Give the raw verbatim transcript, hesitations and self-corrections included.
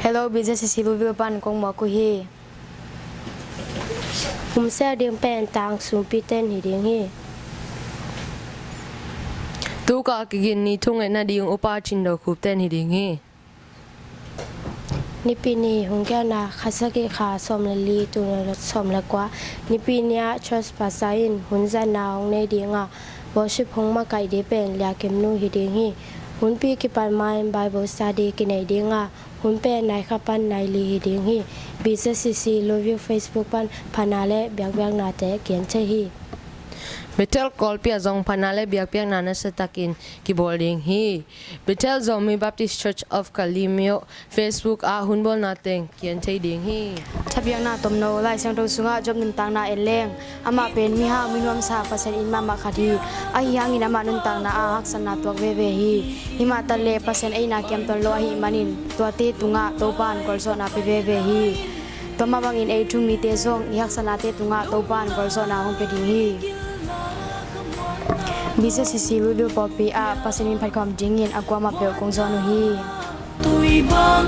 Hello, B Z C C Louisville pan kong mawk uh hi. Humsia ding pen tang sumpi ten hi ding hi. Tuka kigin ni thungetna ding upa Cin Do Khup ten hi ding hi. Nipi ni hong gelhna kha sagih kha sawm le li, tul nih le sawm le kua. Nipi ni ah church pastor in hun zatna hong nei ding a, worship hong makaih ding pen Lia Kim Nu hi ding hi. Hunpi kipan ma-in Bible study kinei ding a, hun pen nai khat pan nai li hi ding hi. B Z C C Louisville Facebook pan phatna le biakpiaknate kian thei hi. Bethel Kawlpi ah zong phatna le biakpiakna nasatakin kibawl ding hi. Bethel Zomi Baptist Church of Kalemyo Facebook ah hunbawlna teng kian thei ding hi. Thapiakna tomno, Lai Siangtho sungah Job nuntakna en leng. Amah pen mihau mi nuamsa Pasian it mahmah khat hi. Ahi hangin amah nuntakna ah haksatna tuak veve hi. Himah taleh Pasian eitna kiamtawn lo ahih manin tuate tungah Topa'n gualzawhna pia veve hi. Tua mah bangin ei thu-um mite zong i haksatnate tungah Topa'n gualzawhna hong pia ding hi. B Z C C Louisville pawlpi ah Pasian min phatkhawm dingin a kuamah peuh kong zawn uh hi. Tui bang